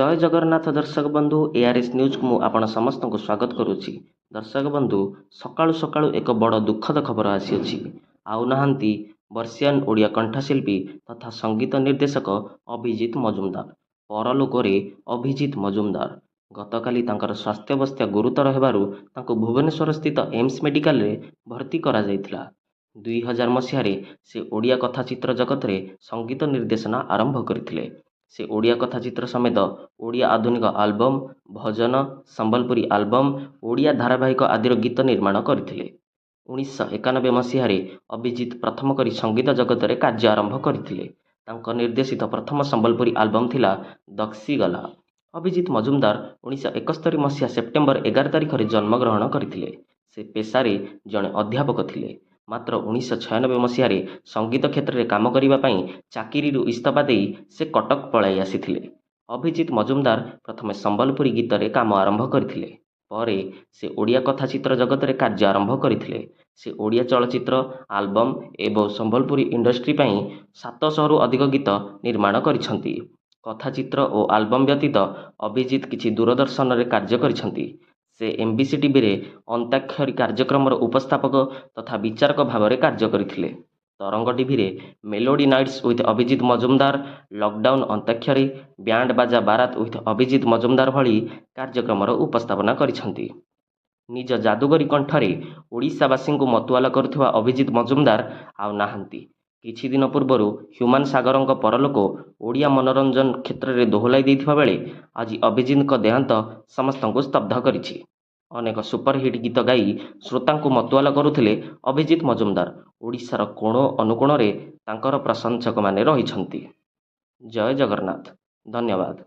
ଜୟ ଜଗନ୍ନାଥ ଦର୍ଶକ ବନ୍ଧୁ, ଏଆର୍ଏସ୍ ନ୍ୟୁଜ୍କୁ ମୁଁ ଆପଣ ସମସ୍ତଙ୍କୁ ସ୍ୱାଗତ କରୁଛି। ଦର୍ଶକ ବନ୍ଧୁ, ସକାଳୁ ସକାଳୁ ଏକ ବଡ଼ ଦୁଃଖଦ ଖବର ଆସିଅଛି। ଆଉ ନାହାନ୍ତି ବର୍ଷିୟାନ ଓଡ଼ିଆ କଣ୍ଠଶିଳ୍ପୀ ତଥା ସଙ୍ଗୀତ ନିର୍ଦ୍ଦେଶକ ଅଭିଜିତ ମଜୁମଦାର। ପରଲୋକରେ ଅଭିଜିତ ମଜୁମଦାର। ଗତକାଲି ତାଙ୍କର ସ୍ୱାସ୍ଥ୍ୟାବସ୍ଥା ଗୁରୁତର ହେବାରୁ ତାଙ୍କୁ ଭୁବନେଶ୍ୱରସ୍ଥିତ ଏମ୍ସ ମେଡିକାଲରେ ଭର୍ତ୍ତି କରାଯାଇଥିଲା। 2000 ମସିହାରେ ସେ ଓଡ଼ିଆ କଥାଚିତ୍ର ଜଗତରେ ସଙ୍ଗୀତ ନିର୍ଦ୍ଦେଶନା ଆରମ୍ଭ କରିଥିଲେ। ସେ ଓଡ଼ିଆ କଥାଚିତ୍ର ସମେତ ଓଡ଼ିଆ ଆଧୁନିକ ଆଲବମ୍, ଭଜନ, ସମ୍ବଲପୁରୀ ଆଲବମ୍, ଓଡ଼ିଆ ଧାରାବାହିକ ଆଦିର ଗୀତ ନିର୍ମାଣ କରିଥିଲେ। 1991 ମସିହାରେ ଅଭିଜିତ ପ୍ରଥମ କରି ସଙ୍ଗୀତ ଜଗତରେ କାର୍ଯ୍ୟ ଆରମ୍ଭ କରିଥିଲେ। ତାଙ୍କ ନିର୍ଦ୍ଦେଶିତ ପ୍ରଥମ ସମ୍ବଲପୁରୀ ଆଲବମ୍ ଥିଲା ଦକ୍ସିଗଲା। ଅଭିଜିତ ମଜୁମଦାର 1971 ମସିହା ସେପ୍ଟେମ୍ବର 11 ତାରିଖରେ ଜନ୍ମଗ୍ରହଣ କରିଥିଲେ। ସେ ପେଶାରେ ଜଣେ ଅଧ୍ୟାପକ ଥିଲେ। ମାତ୍ର 1996 ମସିହାରେ ସଙ୍ଗୀତ କ୍ଷେତ୍ରରେ କାମ କରିବା ପାଇଁ ଚାକିରିରୁ ଇସ୍ତଫା ଦେଇ ସେ କଟକ ପଳାଇ ଆସିଥିଲେ। ଅଭିଜିତ ମଜୁମଦାର ପ୍ରଥମେ ସମ୍ବଲପୁରୀ ଗୀତରେ କାମ ଆରମ୍ଭ କରିଥିଲେ। ପରେ ସେ ଓଡ଼ିଆ କଥାଚିତ୍ର ଜଗତରେ କାର୍ଯ୍ୟ ଆରମ୍ଭ କରିଥିଲେ। ସେ ଓଡ଼ିଆ ଚଳଚ୍ଚିତ୍ର, ଆଲବମ୍ ଏବଂ ସମ୍ବଲପୁରୀ ଇଣ୍ଡଷ୍ଟ୍ରି ପାଇଁ 700ରୁ ଅଧିକ ଗୀତ ନିର୍ମାଣ କରିଛନ୍ତି। କଥାଚିତ୍ର ଓ ଆଲବମ୍ ବ୍ୟତୀତ ଅଭିଜିତ କିଛି ଦୂରଦର୍ଶନରେ କାର୍ଯ୍ୟ କରିଛନ୍ତି। ସେ ଏମ୍ବିସି ଟିଭିରେ ଅନ୍ତାକ୍ଷରୀ କାର୍ଯ୍ୟକ୍ରମର ଉପସ୍ଥାପକ ତଥା ବିଚାରକ ଭାବରେ କାର୍ଯ୍ୟ କରିଥିଲେ। ତରଙ୍ଗ ଟିଭିରେ melody nights with Abhijit Majumdar, lockdown Antakshari, band Baja Barat with Abhijit Majumdar ଭଳି କାର୍ଯ୍ୟକ୍ରମର ଉପସ୍ଥାପନା କରିଛନ୍ତି। ନିଜ ଯାଦୁଗରୀ କଣ୍ଠରେ ଓଡ଼ିଶାବାସୀଙ୍କୁ ମତୁଆଲା କରୁଥିବା ଅଭିଜିତ ମଜୁମଦାର ଆଉ ନାହାନ୍ତି। କିଛି ଦିନ ପୂର୍ବରୁ ହ୍ୟୁମାନ ସାଗରଙ୍କ ପରଲୋକ ଓଡ଼ିଆ ମନୋରଞ୍ଜନ କ୍ଷେତ୍ରରେ ଦୋହଲାଇ ଦେଇଥିବା ବେଳେ ଆଜି ଅଭିଜିତଙ୍କ ଦେହାନ୍ତ ସମସ୍ତଙ୍କୁ ସ୍ତବ୍ଧ କରିଛି। ଅନେକ ସୁପରହିଟ୍ ଗୀତ ଗାଇ ଶ୍ରୋତାଙ୍କୁ ମତୁଆଲା କରୁଥିଲେ ଅଭିଜିତ ମଜୁମଦାର। ଓଡ଼ିଶାର କୋଣ ଅନୁକୋଣରେ ତାଙ୍କର ପ୍ରଶଂସକମାନେ ରହିଛନ୍ତି। ଜୟ ଜଗନ୍ନାଥ। ଧନ୍ୟବାଦ।